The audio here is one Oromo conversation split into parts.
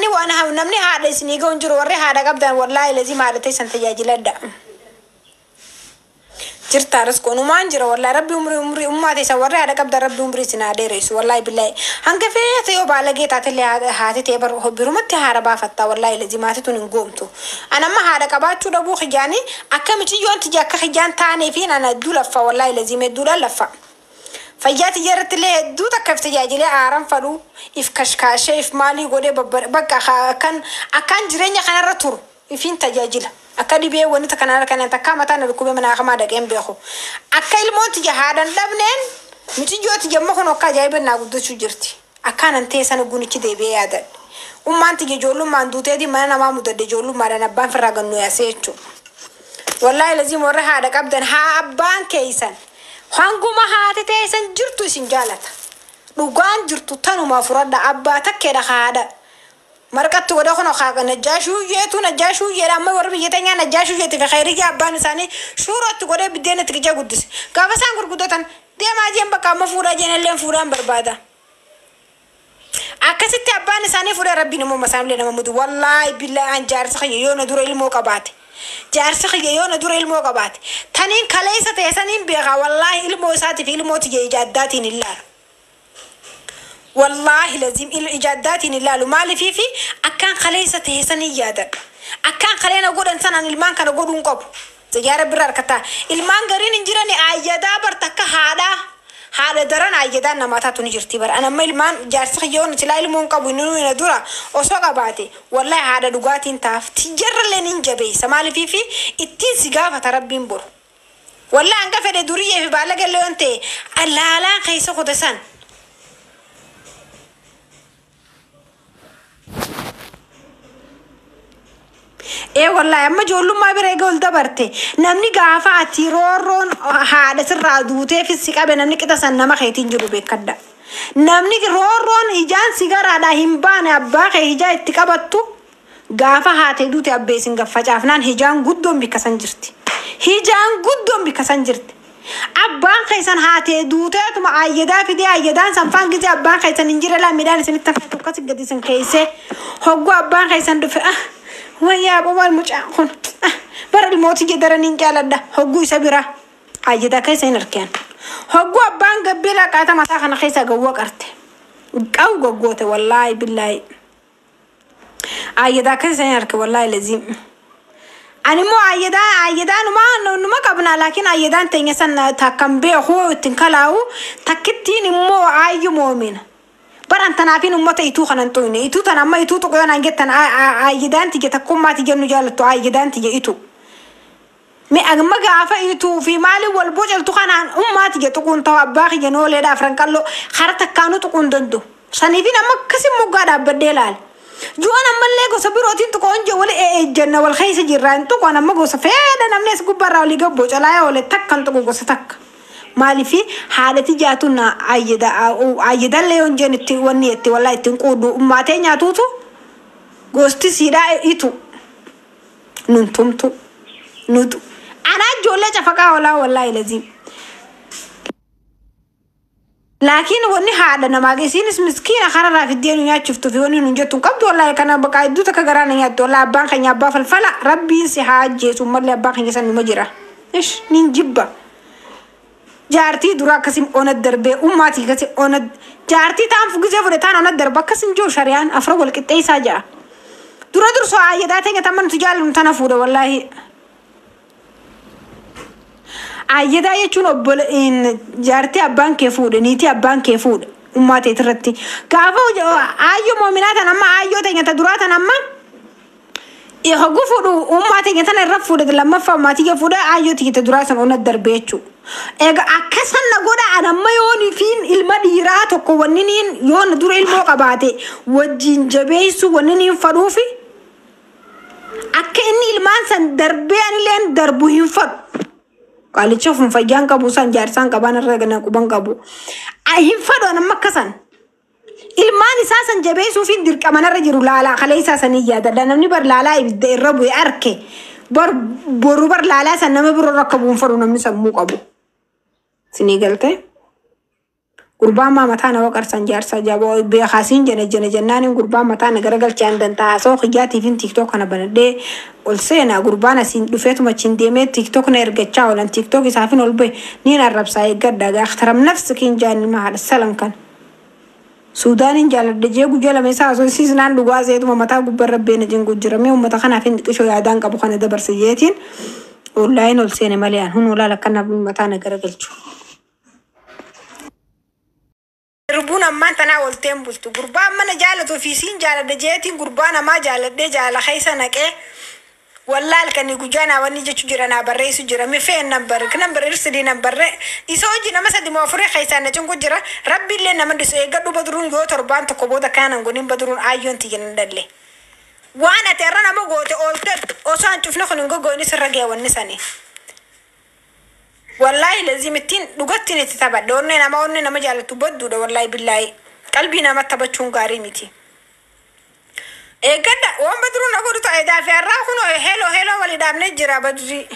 Jannanni waan namni haadha isinii ga'u hin jiru. Warri haadha qabdan, wallaahi lazim haadha teessan tajaajiladha. Jirta raskoonumaan jira. Wallaahi Rabbi umrii ummaa teessan, warri haadha qabdan, Rabbi umrii isin haa dheeressu. Wallaahi billaahi, hanga feete yoo baalagee taatellee haati ta'e bar birumatti haara baafattaa. Wallaahi lazim haati tun hin goomtu. An amma haadha qabaachuu dhabuu xiyyaanii akka miciyyoon tiyya akka xiyyaan taanee fi ana hedduu laffa. Wallaahi lazim hedduudhaan laffa. Fayyaa tiyya irratti illee hedduu takka if tajaajilee aaran fadhu, if kashkaashee, if maalii godhee, bakka akkan akkaan jireenya kanarra turu ifiin tajaajila. Akka dhibee wanni takka kana takkaa mataa na dhukkubee mana akamaa dhaqeen beeku. Akka ilmoon tiyya haadhan dhabneen miciyyoo tiyya amma kun akka ajaa'iba naa guddachuu jirti. Akkaanan ta'e sana gunichi deebi'ee yaadadhe. Ummaan tiyya ijoollummaan duuteeti mana namaa mudadde, ijoollummaadhaan abbaan firraa gannu yaasee jechuudha. Wallaahi lazim warra haadha qabdan, haa abbaan keeysan hanguma haati teessan jirtu isin jaalata. Dhugaan jirtu tanuma furadha, abbaa takkeedha haadha. Marqatti godha kun haa najjaashuu yeetu najjaashuu yeedha. Amma warri biyya teenyaa najjaashuu yeeti fi khayriyyaa abbaan isaanii shuurootti godhee biddeena itti qicee guddise. Gaafa isaan gurguddatan deemaa jeen bakka amma fuudhaa jeen illee fuudhaan barbaada. Akkasitti abbaan isaanii fuudhee Rabbiin immoo masaamlee nama mudu. Wallaahi billaahi, an jaarsa kiyya yoo na dura ilmoo qabaate. Jaarsi kiyya yoo na dura ilmoo qabaate. Taniin kaleessa ta'e saniin beekaa, wallaahi ilmoo isaatii fi ilmoo tiyya ija addaatiin hin laalu. Wallaahi lazim ija addaatiin hin laalu. Maaliifi akkaan kaleessa ta'e saniin yaadadha. Akkaan kaleena godhan sanaan ilmaan kana godhuun qabu. Yaa Rabbi irraa harkataa. Ilmaan gariin hin jirani ayyadaa barta akka haadhaa. Haadha daran ayyadaan namaa taatu ni jirti bara. An amma ilmaan jaarsi kiyya yoon silaa ilmoon qabu inni na dura osoo qabaate, wallaahi haadha dhugaatiin taaf. Tiyyaarrallee nin jabeessa. Maaliifi ittiin si gaafata Rabbiin boru. Wallaahi hanga fedhe duriyyee fi baala gallee yoon ta'e laalaan keessa kute san. Ee wallaahi, amma ijoollummaa bira eega ol dabarte, namni gaafa ati roorroon haadha sirraa duuteef si qabe, namni qixa san nama keetiin jiru beekadha. Namni roorroon ijaan sigaraadhaa hin baane abbaa kee ijaa itti qabattu, gaafa haatee duute abbeesin gaffacaafnaan hijaan guddoon bikka san jirti. Hijaan guddoon bikka san jirti. Abbaan keessan haatee duuteetuma ayyadaa fidee, ayyadaan sanfaan gisee abbaan keessan hin jire laa midhaan isinitti hafatu akkas gadi isin keessee hogguu abbaan keessan dhufe, ah wayyaa bobaan mucaan kun, ah bara ilmooti jedharaniin jaaladha, hogguu isa bira ayyadaa keessa hin argeen. Hogguu abbaan gabbii laqaata mataa kana keessa gawwa qarte qabu goggoote. Wallaahi billaahi, ayyadaa keessa hin arge, wallaahi laziim. Ani immoo ayyadaa numa qabna, laakiin ayyadaan teenya san takkan beeku ittiin kalaa'u takkittiin immoo ayyu moomina. Baran tanaafiin ummata ituu kanan xuyne ituu tan amma ituu tuqu yoo naan jettan, ayyadaan tiyya takkummaa tiyya nu jaalattu, ayyadaan tiyya itu. Mi amma gaafa ituu fi maaliin wal bocaltu kanaan ummaa tiyya tuquun ta'u abbaa kiyya nooleedha afran qalloo hara takkaanuu tuquun danda'u. Saniifin amma akkasin moggaa dhaabbadhee ilaala. Ju'an ammallee gosa birootiin tuqoon jee wali ejjanna wal keessa jirra hin tuqoon. Amma gosa fedha namni as gubbaarraa olii gad bocalaa oole takkan tuqu gosa takka. Maaliifi haadhati jaatu na ayyadallee yoon jeen itti wanni itti wallaa ittiin quudhu ummaatee nyaatuutu gosti siidhaa itu nun tumtu nutu. Anaa ijoollee cafaqaa oolaa, wallaahi laziim. Laakiin wanni haadha namaa isiinis miskiina kanarraa fiddee nu nyaachiftu fi wanni nun jettu hin qabdu. Wallaahi kana bakka hedduu takka garaa na nyaattu. Wallaahi abbaan keenya abbaa falfala, Rabbiin si haa ajjeesu mallee abbaan keenya san numa jira. Ish nin jibba. Jaartii dura akkasim ona darbee ummaatii akkasi ona jaartii taan fuggisee fudhe taan ona darba akkasin jiru shariyaan afra wal qixxeessaa ja'a. Dura dursoo ayyadaa teenya tamma nuti jaallannu tana fuudha wallaahi. Ayyadaa jechuun obbole jaartii abbaan kee fuudhe, niitii abbaan kee fuudhe ummaa teet irratti. Gaafa aayyoo moominaa tan amma aayyoo teenya ta duraa tan amma hogguu fuudhu ummaa teenya tana irra fuudhe, lammaffaa ummaa fuudhe, aayyoo tiyya ta duraa san ona darbe jechuudha. Egaa akkasan na godha. An amma yoon fiin ilma dhiiraa tokko wanni niin yoo na dura ilmoo qabaate wajjin jabeessu wanni niin fadhuufi akka inni ilmaan san darbee anilleen darbu hin fadhu. Qaalicha ofuma fayyaan qabu san jaarsaan qabaan irra gana quban qabu. Hin fadhu an amma akkasan. Ilmaan isaa san jabeessuufiin dirqama narra jiru laalaa kalee isaa sanii yaadadha. Namni bar laalaa ibidda irra bu'e arke. Bar boru bar laalaa san nama biroo rakka bu'uun fadhu namni sammuu qabu. Sinii galtee? Gurbaan maa mataa na waqarsan jaarsa jaboo beekaasiin jene jene jennaan gurbaan mataa na garagalchee an danta'a haasoo kiyyaatiifin TikTok kana banadhee ol seenaa gurbaan asiin dhufeetuma achiin deemee TikTok na ergachaa oolan TikTok isaafin ol bahe niin arrabsaa eeggadha gaaktaram nafsi kiin jaan ilma haadha salan kan. Suudaaniin jaaladhe jee guyyaa lama isaa osoo isiisnaan dhugaa seetuma mataa gubbarra beena jingu jira mee uummata kanaaf hin xiqqishoo yaadaan qabu kana dabarse jeetiin online ol seene malee an hunoo laala akkana mataa na garagalchu. Sirbuun ammaan tanaa olteen bultu gurbaan mana jaalatu fi siin jaaladhe jeetiin gurbaa namaa jaaladhee jaala keessa naqee wallaal kan guyyaa naa wanni jechu jira naa barreessu jira mifeen nambar nambar irsidii nambarre isa hojii nama sadi moo afurii keessaa na cinqu jira rabbiillee nama dhisu eeggadhu Badruun yoo torbaan tokko booda kaanan godhin Badruun aayyoon tiyya nan dhalle. Waan ati irra nama goote oolte osoo an cufne kun hin goggooni sirra ga'e wanni sani. Wallaahi lazim ittiin dhugattiin itti taphadhe onnee nama onnee nama jaallattu badduudha wallaahi billaahi qalbii nama taphachuun gaarii miti. Eeggadha waan Badruun na godhu ta'e daafi har'aa kun heloo heloo walii dhaabnee jira Badrii.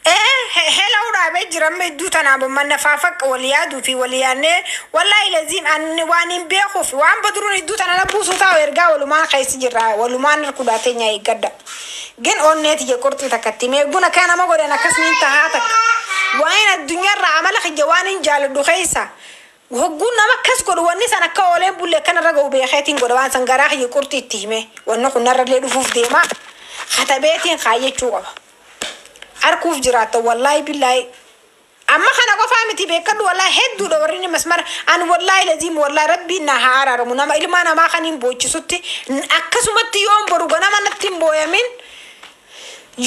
Ee heloo dhaabee jira amma iddoo tanaa manna faafaqqa wal yaaduu fi wal yaadnee wallaahi lazim ani waan hin beekuuf waan Badruun iddoo tana na buusuu taa'u ergaa walumaan keessa jirra walumaan harkudhaa teenya eeggadha. Gin onneeti je qurxii takkatti mee buna kana nama godhan akkasumiin tahaa takka. Waan addunyaarraa amala kiyya waan hin jaaladhu keessa. Hogguun nama akkas godhu wanni san akka ooleen bulle akkanarra ga'u beekeetiin godha waan san garaa kiyya qurxii itti hime wanni kun narrallee dhufuuf deema katabeetiin kaayyachuu qaba. Arkuuf jiraatta wallaahi billaahi. Amma kana qofaa miti beekadhu wallaahi hedduudha warri inni masmara an wallaahi laziim wallaahi rabbiin na haa araaramu nama ilmaa namaa kan hin boochisutti akkasumatti yoon boru ganama natti hin booyamin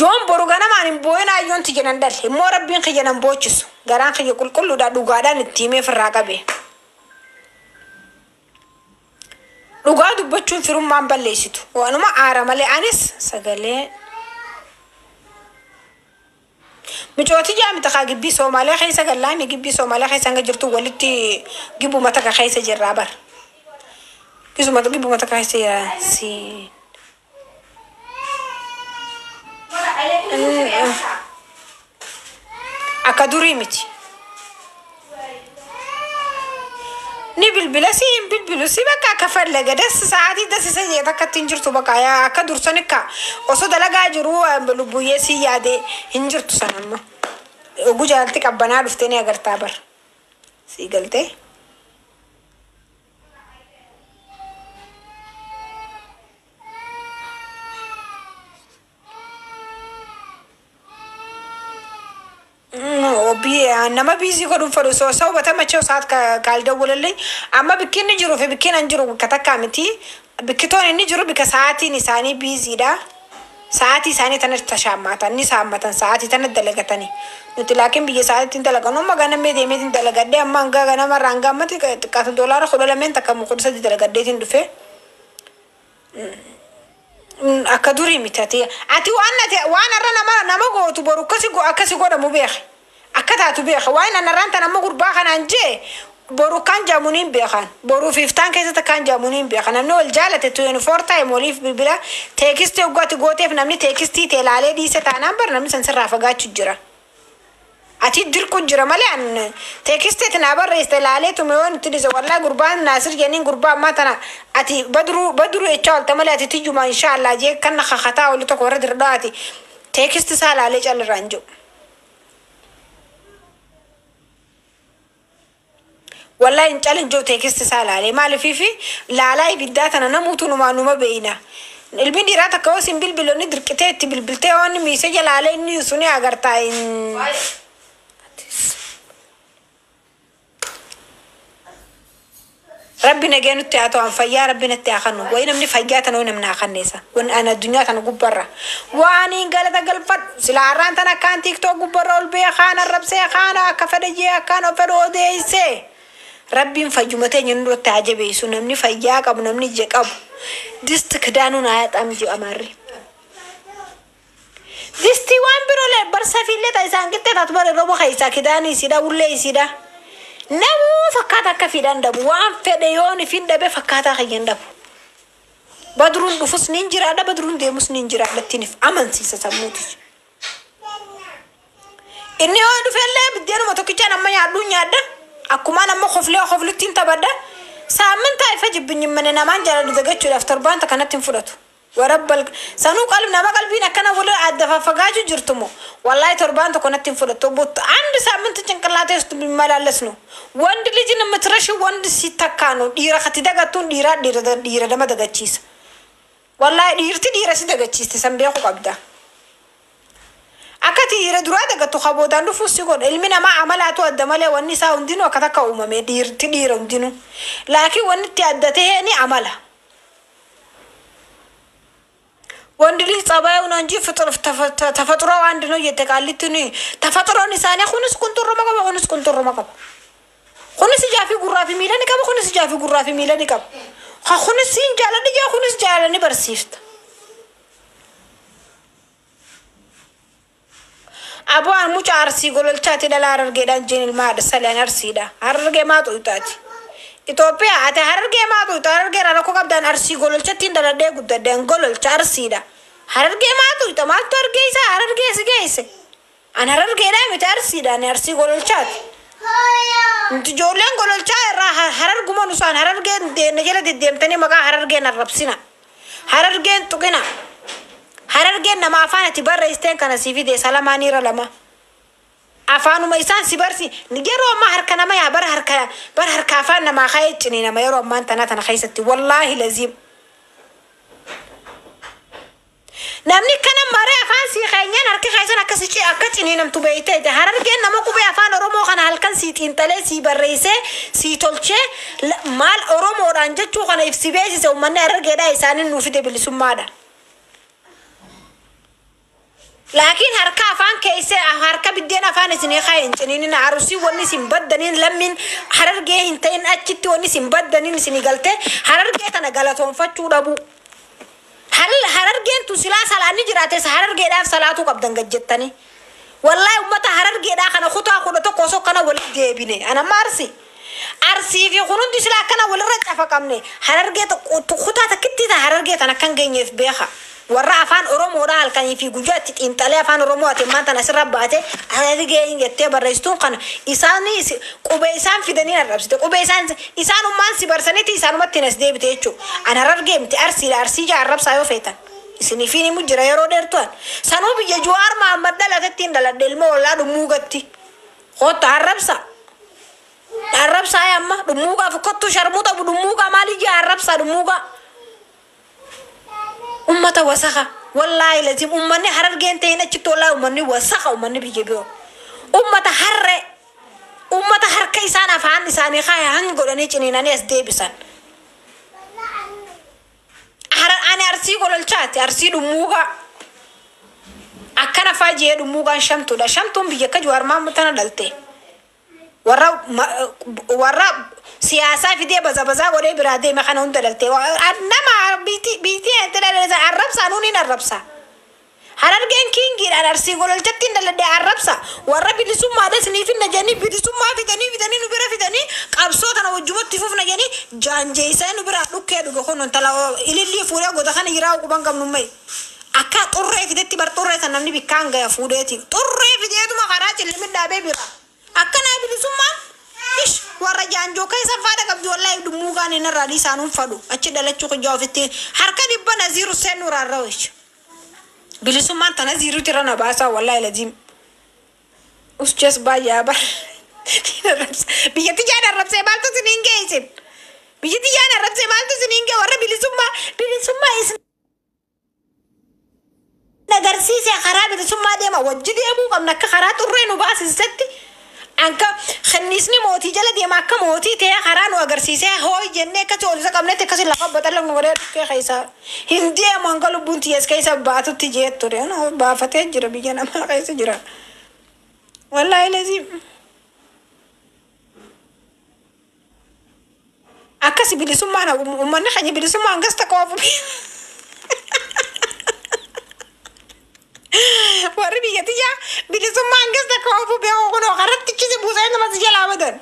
yoon boru ganamaan hin booyin ayyoon tiyya nan dhalle immoo rabbiin kiyya nan boochisu garaan kiyya qulqulluudha dhugaadhaan itti himee firraa qabe. Dhugaa dubbachuun firummaan balleessitu waanuma aara malee anis sagalee. Micooti jaamita kaa gibbii Soomaaliyaa keessa gallaami gibbii Soomaaliyaa keessa hanga jirtu walitti gibbuma takka keessa jirraa bar. Gisuma gibbuma takka keessa jira si. Akka durii miti. Ni bilbila si hin bilbilu si bakka akka fallaga das sa'aatii das isa jee takka ittiin jirtu bakka yaa akka dursan akka osoo dalagaa jiru lubbuyyee si yaade hin jirtu san amma. Oguu jaalatti qabbanaa dhuftee ni agartaa bar. Si galtee. Nama busy godhuun fedhu soo ሰው በተመቸው ሰዓት ካልደወለልኝ amma bikki inni jiruu fi bikkiin an jiru bakka takka miti. Bikkitoon inni jiru bikka sa'aatiin isaanii busydha. Sa'aatii isaanii tana tashaammatan ni saammatan sa'aatii tana dalagatani. Nuti laakiin biyya sa'aatiin dalagan amma ganamee deemeetiin dalagadhee amma hanga ganamarraa hanga ammatti xiqqaatu $12 takka 13 dalagadheetiin dhufe. Akka durii miti ati ati waan ati waan irra nama nama gootu boru akkasi akkasi godhamu beeki. Akka taatu beeka waan anarraan tan amma gurbaa kanaan jee boru kan jaamuniin beekan boru fiiftaan keessatti kan jaamuniin beekan namni wal jaalate 24 time waliif bilbila text hoggaati gooteef namni text ta'e laalee dhiise taanaan bar namni san sirraa fagaachuu jira. Ati dirqu jira malee an text naa barreessite laalee tume yoo nuti dhiise wallaahi gurbaan Naasir jeniin gurbaa ammaa tana ati Badruu Badruu jechaa oolte malee ati tiyyuma inshaallah jee kan na kakataa oolu tokko warra dirdhaa ati text isaa laalee callirraan jiru. Wallahi hin calin jiru text isaa laalee maaliifi laalaa ibiddaa tana namuutu numaa numa beeyna. Ilmi dhiiraa takka yoo sin bilbiloonni dirqitee itti bilbiltee waan miisee laalee inni suni agartaa hin. Rabbi nagee nutti haa ta'u an fayyaa rabbi natti haa kennu wayi namni fayyaa tana wayi namni haa kenneessa wan ana addunyaa tana gubbarra waan hin galata galfadhu sila har'aan tana akkaan TikTok gubbarra ol bee kaan arrabsee kaan akka fedhe jee akkaan of fedhe odeessee rabbiin fayyuma teenya nurratti haa jabeessu namni fayyaa qabu namni ija qabu disti kidaanuun haa yaxam jiru amaarri. Distii waan biroo barsafiillee ta'a isaan qixxee taatu bara rooba keessaa kidaanii isiidha ullee isiidha. Namuu fakkaata akka fidhan dhabu waan fedhe yoon ifin dhabe fakkaataa kiyyan dhabu. Badruun dhufus niin jiraadha Badruun deemus niin jiraadha ittiin amansiisa sammuuti. Inni yoo dhufellee biddeenuma tokkichaan amma nyaadhu nyaadha. Akkumaan amma koflee koflittiin taphadha. Saammintaa ifa jibbinyi mana namaan jaaladhu dagachuudhaaf torbaan kanatti hin fudhatu. Warabbal sanuu qalbi nama qalbiin akkana wal adda faffagaachuu jirtumo wallahi torbaan tokko natti hin fudhatu. አንድ ሳምንት ጭንቅላቴ ውስጥ ቢመላለስ ነው። ወንድ ልጅን የምትረሺ ወንድ ሲተካ ነው። Dhiira kati dagattuun dhiira dhiira nama dagachiisa. Wallahi dhiirti dhiira si dagachiiste san beeku qabda. Akka dhiira duraa dagattu kaboodaan dhufuus si godha. Ilmi namaa amalaatu adda malee wanni isaa hundinuu akka takka uumame dhiirti dhiira hundinuu. Laakiin wanni itti adda ta'e ni amala. ወንድ ልጅ ጸባዩ ነው እንጂ ተፈጥሮ አንድ ነው። እየተቃሊት ነው ተፈጥሮን isaanii kunis qunxurruma qaba, kunis qunxurruma qaba, kunis ijaa fi gurraa fi miila ni qaba, kunis ijaa fi gurraa fi miila ni qaba. Kunis siin jaaladhi jaa, kunis jaalani barsiifta. Aboo an mucaa Arsii Gololchaati, dhala Harargeedhaan jeen, ilma haadha saleen Arsiidha. Harargee maatu itaati. Itoophiyaa ati Harargee maatu ita? Harargee rakkoo qabdaan. Arsii Gololchattiin dhaladhee guddadheen, Gololcha Arsiidha. Harargee maatu ita? Maaltu hargee isaa Harargee si geesse? An Harargeedhaa miti, Arsiidha, ani Arsii Gololchaati. Nuti ijoolleen Gololchaa irraa Hararguma nusaan Harargeen deemne jala deddeemtanii maqaa Harargeen arrabsina. Harargeen tuqina. Harargeen nama afaan ati barreessiteen kana si fide salamaaniira lama. Afaanuma isaan si barsi yeroo ammaa harka nama yaa bara harka bara harka afaan namaa ka'ee cini nama yeroo ammaan tana tana keessatti wallaahi laziim. Namni kana maree afaan sii keenyaan harki keessan akka si akka ciniinamtu beeyteeti. Harargeen nama qubee afaan Oromoo kana halkan sii xiinxalee, sii barreessee, sii tolchee, maal Oromoodhaan jechuu kana ibsi beeksise. Uummanni Harargeedhaa isaaniin nuu fide bilisummaadha. Laakiin harka afaan keessee harka biddeen afaan isinii kaayen ciniinin Arusii wanni isin baddaniin lammiin Harargee hin ta'in achitti wanni isin baddaniin isinii galtee Harargee tana galatoonfachuu dhabu. Harargeen tun silaa salaanni jiraate Harargeedhaaf salaatuu qabdan gajjettanii. Wallahi ummata Harargeedhaa kana kutaa 11 osoo kana walitti deebine anamma Arsii. Arsii fi kun hundi silaa akkana walirra cafaqamne Harargee kutaa takkitti Harargee tana akkan geenyeef beeka. Warra afaan Oromoodhaa halkanii fi guyyaa itti xiinxalee afaan Oromoo ati ammaan tana asirra baate Harargee jettee barreessituun kana isaanii qubee isaan fidanii arrabsite, qubee isaan isaanummaan si barsaniiti isaanumatti nas deebite jechuudha. An Harargee miti, Arsiidha. Arsii jaa arrabsaa yoo feetan. Isiniifiin himu jira yeroo dheertuan. Sanuu biyya Jawaar Mahammad dhalatetti hin dhaladhe, ilma ollaa Dhummuugatti. Kottu arrabsa. Arrabsaa amma Dhummuugaaf kottu, sharmuuta Dhummuugaa maali jaa arrabsaa Dhummuugaa. Ummata wasaka wallaahi lazim ummanni Harargeen ta'in achitti wallaahi ummanni wasaka, ummanni biyya biroo ummata harree, ummata harka isaan afaan isaanii kaaya hanga godhanii ciniinanii as deebisan. Ani Arsii Gololchaati, Arsii Dhummuugaa. Akkana faa jee Dhummuugaan shamtuudha. Shamtuun biyya akka Jawaar Mahammad tana dhalte. Warra siyaasaa fidee baza bazaa godhee biraa deeme kana hunda dhalte. Nama biitii arrabsaa nuun hin arrabsaa. Harargeen kingiidhaan Arsii Gololchatti hin dhaladhe arrabsa. Warra bilisummaadha isiniif hin jedhanii bilisummaa fidanii fidanii nu bira fidanii qabsoo tana wajjumatti fufna jedhanii jaanjeessanii nu biraa dhukkee dhuge kun intala ilillii fuudhee goota kana jiraa quban qabnu mai. Akka xurree fidetti bar xurree san namni bikkaan gaya fuudheeti. Xurree fideetuma karaa cillimin dhaabee bira. Akkanaa bilisummaan ish warra jaanjoo keessa faadha qabdi wallaahi Dhummuugaan inni irraa dhiisaanuun fadhu achi dhalachuu kijaa ofitti harka dhibba naziiru seen nuraarra weesha. Bilisummaan tana ziiruuti irra na baasaa wallaahi laziim. Usches baay'ee bar. Biyyatti jaan arrabsee maaltu isiniin geessin? Biyyatti jaan arrabsee maaltu isiniin gee? Warra bilisummaa bilisummaa isin agarsiise karaa bilisummaa deema wajji deemuu qabna akka karaa xurree nu baasisetti. Anka kanniisni mootii jala deema akka mootii ta'ee karaa nu agarsiisee hooyi jennee akkasi ol isa qabnetti akkasi lafa baxalla nu godhee dhukkee keessa hin deemu hanga lubbuun tiyyees keessa baatutti jeettu baafatee jira, biyya namaa keessa jira. Wallaahi lazim. Akkasi bilisummaan uummanni keenya bilisummaan hangas takka oofu. Warri biyya tiyyaa bilisummaa hangas takka oofu beeku kunoo karatti chisi buusee nama si jalaa badan.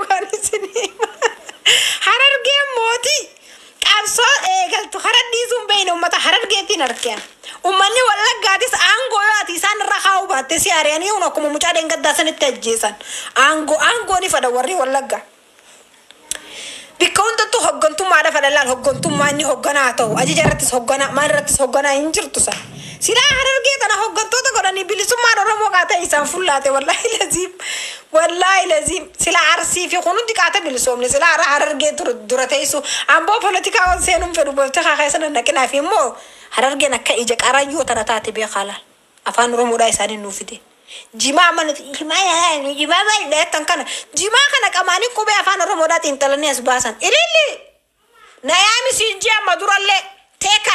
Waan isinii Harargeen mootii qabsoo eegaltu karaa dhiisuun beeyne uummata Harargeetiin argeen. Uummanni Wallaggaatis aangoo yoo ati isaan irra kaa'uu baattee si ari'anii kun akkuma mucaa dheengaddaa sanitti ajjeesan. Aangoo aangoo ni fada warri Wallaggaa. Bikka hundattuu hoggantummaadha fadha laal hoggantummaa inni hogganaa ta'u ajaja irrattis hogganaa maal irrattis hogganaa hin jirtu san. Silaa Harargee tana hoggantoota godhanii bilisummaan Oromoo qaata isaan fullaate wallaahi laziim wallaahi laziim silaa Arsii fi kun hundi qaata bilisoomne silaa Harargee dura teessu amboo poolitikaa waan seenuun fedhu poolitikaa keessa nannaqinaa fi immoo Harargeen akka ija qarayyoo tana taate beekaa laal afaan Oromoodhaa isaanii nuuf fide. Jimaa mana jimaa jimaa maal tan kana jimaa kana qamaanii qubee afaan Oromoodhaa xiinxalanii as baasan. Ililli na yaami siin jee amma durallee teeka.